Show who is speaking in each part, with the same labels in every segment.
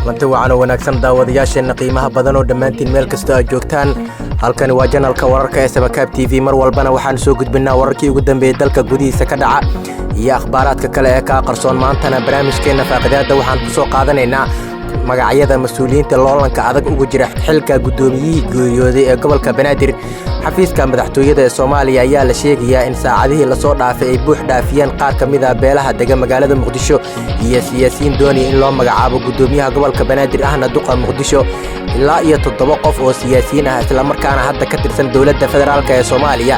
Speaker 1: Kulanti wacan oo wanaagsan, daawadayaasheenna qiimaha badan oo dhammaantiin meel kastoo aad joogtaan. Halkani waa janalka wararka ee Samakaab TV. Mar walbana waxaan soo gudbinaa wararkii ugu dambeeyey dalka gudihiisa ka dhaca iyo akhbaaraadka kale ee kaa qarsoon. Maantana barnaamijkeenna faaqidaadda waxaan ku soo qaadanaynaa magacyada mas-uuliyiinta loolanka adag ugu jira xilka guddoomiyihii geeriyooday ee gobolka Banaadir. Xafiiska madaxtooyada ee Soomaaliya ayaa la sheegayaa in saacadihii lasoo dhaafay ay buux dhaafiyeen qaar ka mid ah beelaha dega magaalada Muqdisho iyo siyaasiyiin doonaya in loo magacaabo guddoomiyaha gobolka Banaadir ahna duqa Muqdisho. Ilaa iyo 7 qof oo siyaasiyiin ah, islamarkaana hadda ka tirsan dowladda federaalk ee Soomaaliya,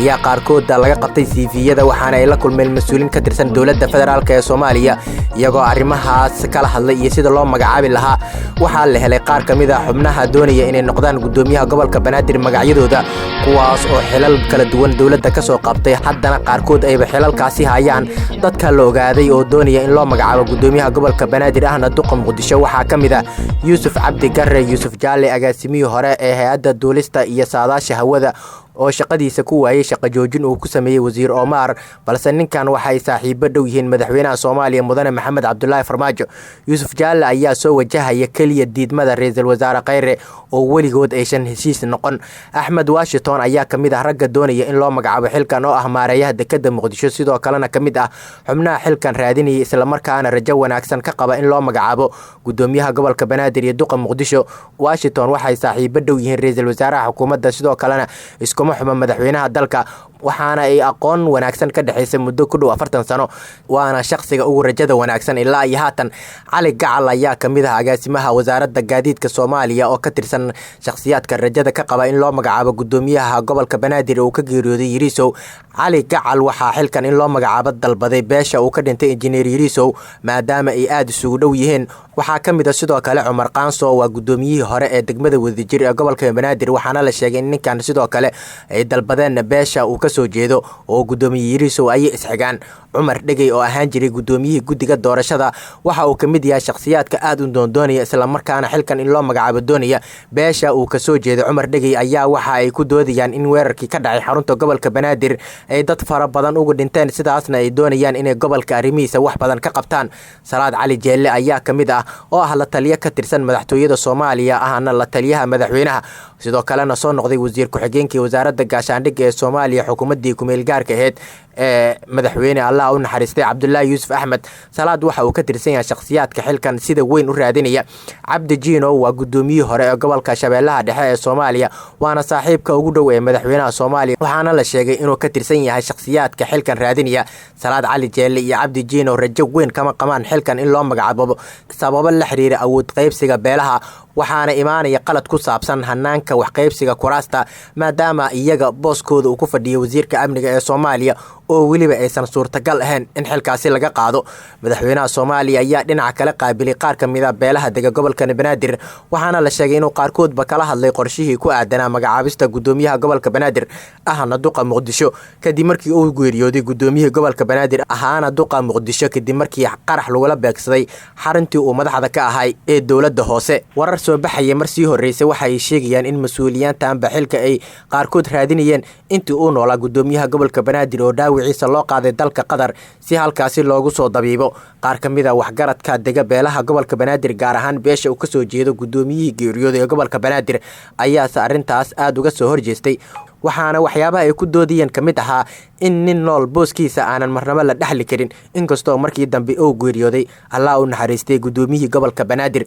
Speaker 1: ayaa qaarkooda laga qabtay siifiyada, waxaana ay la kulmeen mas-uuliin ka tirsan dowladda federaalk ee Soomaaliya, iyagoo arrimahaas kala hadlay iyo sida loo magacaabi lahaa. Waxaa la helay qaar ka mid ah xubnaha doonaya inay noqdaan guddoomiyaha gobolka Banaadir magacyadooda, kuwaas oo xilal kala duwan dowladda ka soo qabtay, haddana qaarkood ayba xilalkaasi hayaan. Dadka la ogaaday oo doonaya in loo magacaabo guddoomiyaha gobolka Banaadir ahna duqa Muqdisho waxaa ka mid ah Yuusuf Cabdi Garre, Yuusuf Jaalle, agaasimihii hore ee hay-adda duulista iyo saadaasha hawada oo shaqadiisa ku waayey shaqo joojin uu ku sameeyey wasiir Omar, balse ninkan waxay saaxiibo dhow yihiin madaxweynaha Soomaaliya, mudane Maxamed Cabdulaahi Farmaajo. Yuusuf Jaalle ayaa soo wajahaya keliya diidmada ra-iisul wasaare Kheyre oo weligood aysan heshiis noqon. Axmed Washington ayaa ka mid ah ragga doonaya in loo magacaabo xilkan, oo ah maareeyaha dekadda Muqdisho, sidoo kalena ka mid ah xubnaha xilkan raadinaya, islamarkaana rajo wanaagsan ka qaba in loo magacaabo guddoomiyaha gobolka Banaadir iyo duqa Muqdisho. Washington waxay saaxiibo dhow yihiin ra-iisul wasaaraha xukuumadda, sidoo kalena iskuma xuma madaxweynaha dalka, waxaana ay aqoon wanaagsan ka dhexaysa muddo ku dhow 40 sano, waana shakhsiga ugu rajada wanaagsan ilaa iyo haatan. Cali Gacal ayaa ka mid ah agaasimaha wasaaradda gaadiidka Soomaaliya oo ka tirsan shakhsiyaadka rajada ka qaba in loo magacaabo guddoomiyaha gobolka Banaadir uu ka geeriyooday Yiriisow. Cali Gacal waxaa xilkan in loo magacaabo dalbaday beesha uu ka dhintay injineer Yiriisow, maadaama ay aada isugu dhow yihiin. Waxaa ka mid a sidoo kale Cumar Kaanso, waa guddoomiyihii hore ee degmada Wadajir ee gobolka Banaadir, waxaana la sheegay in ninkan sidoo kale ay dalbadeen beesha uu kasoo jeedo oo guddoomiye Yiriisow ayay isxigaan. Cumar Dhegey oo ahaan jiray guddoomiyihii guddiga doorashada waxa uu ka mid yahay shakhsiyaadka aada u doondoonaya, islamarkaana xilkan in loo magacaabo doonaya. Beesha uu kasoo jeedo Cumar Dhegey ayaa waxa ay ku doodayaan in weerarkii ka dhacay xarunta gobolka Banaadir ay dad fara badan uga dhinteen, sidaasna ay doonayaan inay gobolka arrimihiisa wax badan ka qabtaan. Salaad Cali Jeelle ayaa ka mid ah, oo ah la taliyo ka tirsan madaxtooyada Soomaaliya, ahna la taliyaha madaxweynaha, sidoo kalena soo noqday wasiir ku-xigeenkii wasaaradda gaashaandhigga ee Soomaaliya xukuumaddii kumeel gaarka ahayd ee madaxweyne Allah u naxariistay Cabdulaahi Yuusuf Axmed. Salaad waxa uu ka tirsan yahay shakhsiyaadka xilkan sida weyn u raadinaya. Cabdi Jiino waa guddoomiyihii hore ee gobolka Shabeellaha Dhexe ee Soomaaliya, waana saaxiibka ugu dhow ee madaxweynaha Soomaaliya, waxaana la sheegay inuu ka tirsan yahay shakhsiyaadka xilkan raadinaya. Salaad Cali Jeelle iyo Cabdi Jiino rajo weyn kama qabaan xilkan in loo magacaabo sababo la xiriira awood qaybsiga beelaha, waxaana imaanaya qalad ku saabsan hanaanka waxqaybsiga kuraasta, maadaama iyaga booskooda uu ku fadhiyo wasiirka amniga ee Soomaaliya oo weliba aysan suurtagal ahayn in xilkaasi laga qaado. Madaxweynaha Soomaaliya ayaa dhinaca kale qaabilay qaar ka mid a beelaha dega gobolka Banaadir, waxaana la sheegay inuu qaarkoodba kala hadlay qorshihii ku aadanaa magacaabista guddoomiyaha gobolka Banaadir ahna duqa Muqdisho, kadib markii uu geeriyooday guddoomiyihii gobolka Banaadir ahaana duqa Muqdisho, kadib markii qarax lagula beegsaday xaruntii uu madaxda ka ahay ee dowladda hoose. Warar soo baxaya mar sii horreysay waxa ay sheegayaan in mas-uuliyaantanba xilka ay qaarkood raadinayeen intii uu noolaa guddoomiyaha gobolka Banaadir oo dhaawiciisa loo qaaday dalka Qatar si halkaasi loogu soo dabiibo. Qaar ka mid a waxgaradka dega beelaha gobolka Banaadir, gaar ahaan beesha uu kasoo jeedo guddoomiyihii geeriyooday ee gobolka Banaadir, ayaase arrintaas aada uga soo horjeestay, waxaana waxyaabaha ay ku doodayeen ka mid ahaa in nin nool booskiisa aanan marnabo la dhexli karin, inkastoo markii dambe uu geeriyooday, Allah u naxariistay, guddoomiyihii gobolka Banaadir.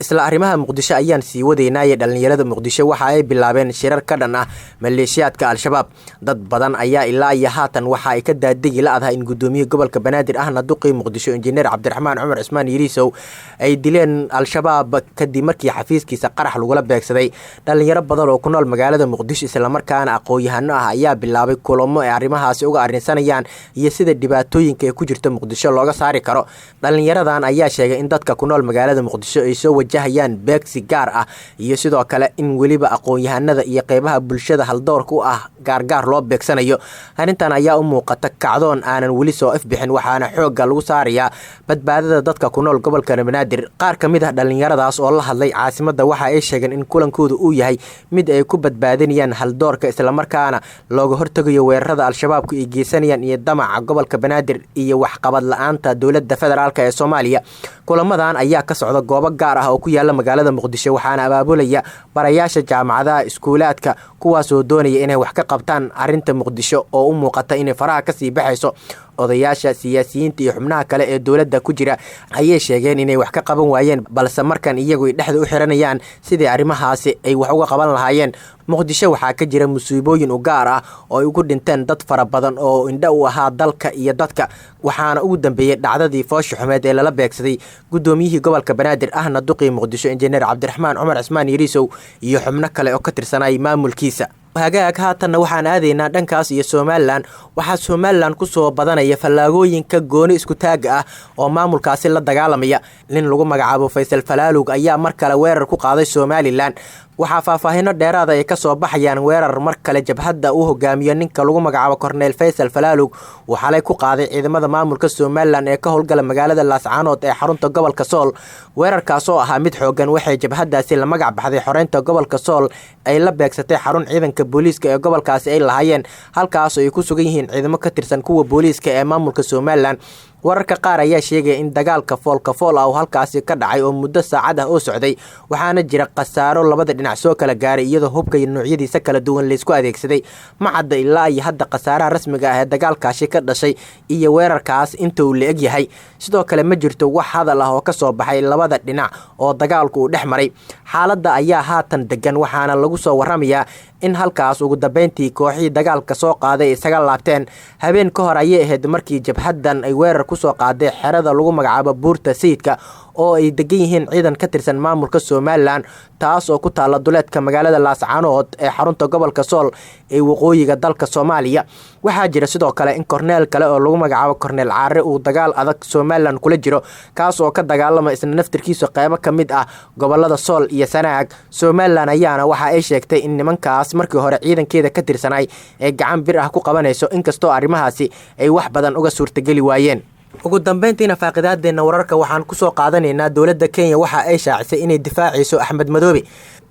Speaker 1: Isla arrimaha Muqdisho ayaan sii wadaynaaye, dhallinyarada Muqdisho waxa ay bilaabeen shirar ka dhan ah maleeshiyaadka Al-Shabaab. Dad badan ayaa ilaa iyo haatan waxa ay ka daadegi la-dahay in guddoomiye gobolka Banaadir ahna duqii Muqdisho, injineer Cabdiraxmaan Cumar Cismaan Yiriisow, ay dileen Al-Shabaab kadib markii xafiiskiisa qarax lagula beegsaday. Dhallinyaro badan oo ku nool magaalada Muqdisho, islamarkaana aqoon-yahano ah, ayaa bilaabay kulamo ay arrimahaasi uga arrinsanayaan iyo sida dhibaatooyinka ee ku jirta Muqdisho looga saari karo. Dhallinyaradan ayaa sheegay in dadka ku nool magaalada Muqdisho ay soo wajahayaan beegsi gaar ah, iyo sidoo kale in weliba aqoon-yahanada iyo qeybaha bulshada haldoorka u ah gaargaar loo beegsanayo. Arrintan ayaa u muuqata kacdoon aanan weli soo ifbixin, waxaana xoogga lagu saarayaa badbaadada dadka ku nool gobolka Banaadir. Qaar ka mid ah dhallinyaradaas oo la hadlay caasimadda waxa ay sheegeen in kulankooda uu yahay mid ay ku badbaadinayaan haldoorka, islamarkaana looga hortegayo weerarada Al-Shabaabku ay geysanayaan iyo damaca gobolka Banaadir iyo waxqabad la-aanta dowladda federaalk ee Soomaaliya. Kulamadan ayaa ka socda goobo gaar ah oo ku yaala magaalada Muqdisho, waxaana abaabulaya barayaasha jaamacadaha, iskuulaadka, kuwaasoo doonaya inay wax ka qabtaan arrinta Muqdisho oo u muuqata inay faraha kasii baxayso. Odayaasha, siyaasiyiinta iyo xubnaha kale ee dowladda ku jira ayay sheegeen inay wax ka qaban waayeen, balse markan iyagu ay dhexda u xiranayaan sidii arrimahaasi ay wax uga qaban lahaayeen. Muqdisho waxaa ka jira musiibooyin u gaar ah oo ay ugu dhinteen dad fara badan oo indho u ahaa dalka iyo dadka, waxaana ugu dambeeyey dhacdadii foosha xumeed ee lala beegsaday guddoomiyihii gobolka Banaadir ahna duqii Muqdisho Injineer Cabdiraxmaan Cumar Cismaan Yariisow iyo xubno kale oo ka tirsanay maamulkiisa. Hagaag, haatanna waxaan aadaynaa dhankaas iyo Somalilan. Waxaa Somalilan ku soo badanaya fallaagooyinka gooni isku taagga ah oo maamulkaasi la dagaalamaya. Nin lagu magacaabo Faysal Falaalug ayaa mar kale weerar ku qaaday Somalilan. Waxaa faahfaahino dheeraada ay ka soo baxayaan weerar mar kale jabhadda uu hogaamiyo ninka lagu magacaabo Korneyl Faysal Falaalug uu xalay ku qaaday ciidamada maamulka Somalilan ee ka howlgala magaalada Laascaanood ee xarunta gobolka Sool. Weerarkaas oo ahaa mid xoogan, waxay jabhaddaasi la magac baxday xoreynta gobolka Sool ay la beegsatay xarun ciidanka booliiska ee gobolkaasi ay lahaayeen, halkaas oo ay ku sugan yihiin ciidamo ka tirsan kuwa booliiska ee maamulka Somalilan. Wararka qaar ayaa sheegaya in dagaalka foolka fool ah uu halkaasi ka dhacay oo muddo saacad ah oo socday, waxaana jira khasaaro labada dhinac soo kala gaaray, iyadoo hubka iyo noocyadiisa kala duwan laysku adeegsaday. Ma cadda ilaa iyo hadda khasaaraha rasmiga ah ee dagaalkaasi ka dhashay iyo weerarkaas inta uu la eg yahay. Sidoo kale ma jirto wax hadal ah oo ka soo baxay labada dhinac oo dagaalku uu dhex maray. Xaaladda ayaa haatan degan, waxaana lagu soo waramayaa in halkaas ugu dambeyntii kooxihii dagaalka soo qaaday isaga laabteen. Habeen ka hor ayay ahayd markii jabhaddan ay weerar kusoo qaaday xerada lagu magacaabo Buurta Sayidka oo ay degan yihiin ciidan ka tirsan maamulka Somalilan, taas oo ku taalla duleedka magaalada Laascaanood ee xarunta gobolka Sool ee waqooyiga dalka Soomaaliya. Waxaa jira sidoo kale in korneel kale oo lagu magacaabo Korneel Caare uu dagaal adag Somalilan kula jiro, kaas oo ka dagaalama isla naftirkiisa qeybo ka mid ah gobolada Sool iyo Sanaag. Somalilan ayaana waxa ay sheegtay in nimankaas markii hore ciidankeeda ka tirsanay ee gacan bir ah ku qabanayso, inkastoo arrimahaasi ay wax badan uga suurtageli waayeen. Ugu dambeyntiina faaqidaadeenna wararka waxaan ku soo qaadanaynaa dowladda Kenya waxa ay shaacisay inay difaacayso Axmed Madoobe.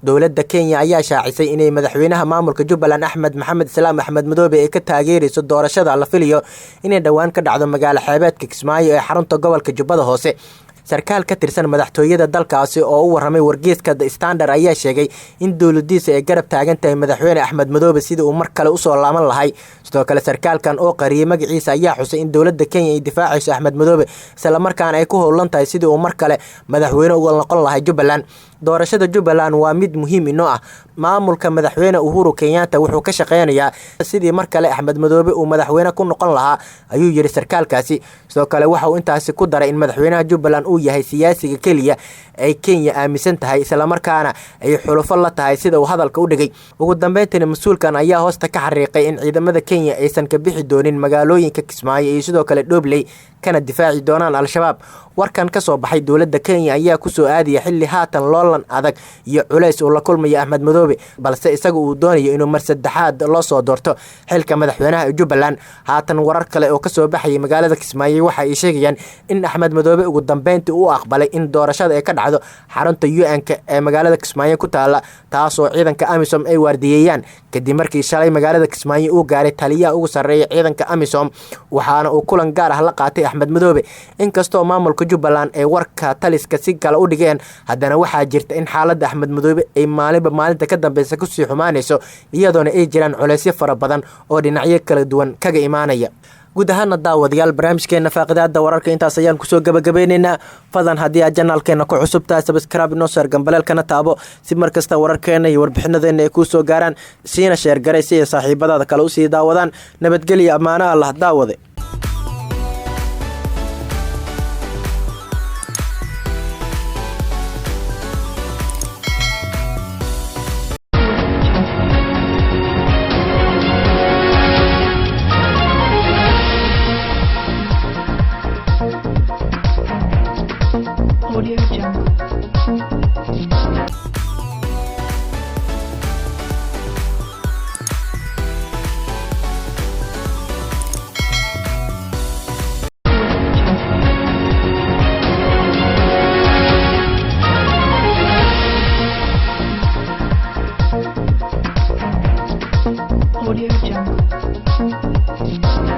Speaker 1: Dowladda Kenya ayaa shaacisay inay madaxweynaha maamulka Jubbaland Axmed Maxamed Islaam Axmed Madoobe ay ka taageerayso doorashada la filayo inay dhowaan ka dhacdo magaalo xeebeedka Kismaayo ee xarunta gobolka Jubbada Hoose. Sarkaal ka tirsan madaxtooyada dalkaasi oo u warramay wargeyska The Standard ayaa sheegay in dowladiisa ay garab taagan tahay madaxweyne Axmed Madoobe sidii uu mar kale usoo laaban lahay. Sidoo kale sarkaalkan oo qariyay magaciisa ayaa xusay in dowladda Kenya ay difaacayso Axmed Madoobe, islamarkaana ay ku howlan tahay sidii uu mar kale madaxweyne uga noqon lahay Jubbaland. Doorashada Jubbaland waa mid muhiim inoo ah. Maamulka madaxweyne Uhuru Kenyatta wuxuu ka shaqeynayaa sidii mar kale Axmed Madoobe uu madaxweyne ku noqon lahaa, ayuu yiri sarkaalkaasi. Sidoo kale waxa uu intaasi ku daray in madaxweynaha Jubbaland uu yahay siyaasiga keliya ay Kenya aaminsan tahay, islamarkaana ay xulufo la tahay, sida uu hadalka u dhigay. Ugu dambeyntiina mas-uulkan ayaa hoosta ka xariiqay in ciidamada Kenya aysan ka bixi doonin magaalooyinka Kismaayo iyo sidoo kale Dhobley, kana difaaci doonaan Al-Shabaab. Warkan ka soo baxay dowladda Kenya ayaa ku soo aadaya xilli haatan loolan adag iyo culays uu la kulmayo Axmed Madoobe, balse isaga uu doonayo inuu mar saddexaad loo soo doorto xilka madaxweynaha Jubbaland. Haatan warar kale oo ka soo baxayay magaalada Kismaayo waxa ay sheegayaan in Axmed Madoobe ugu dambeyntii uu aqbalay in doorashada ay ka dhacdo xarunta UN-ka ee magaalada Kismaayo ku taala, taasoo ciidanka AMISOM ay waardiyeeyaan, kadib markii shalay magaalada Kismaayo uu gaaray taliyaha ugu sarreeya ciidanka AMISOM, waxaana uu kulan gaar ah la qaatay Axmed Madoobe. Inkastoo maamulka Jubbaland ay warka taliska si kale u dhigeen, haddana waxaa jirta in xaaladda Axmed Madoobe ay maalinba maalinta ka dambeysa kusii xumaanayso, iyadoona ay jiraan culeysyo fara badan oo dhinacyo kala duwan kaga imaanaya. Guud ahaana daawadayaal, barnaamijkeena faaqidaada wararka intaas ayaan kusoo gabagabeyneynaa. Fadlan haddii aad janaalkeena ku cusub tahay, sabskraibe inoo saar, gambaleelkana taabo si mar kasta wararkeena iyo warbixinadeena ay kuu soo gaaraan, siina sheergaray si ay saaxiibadaada kale usii daawadaan. Nabadgelyo, ammaano Allah daawade.
Speaker 2: Audio Jungle. Audio Jungle.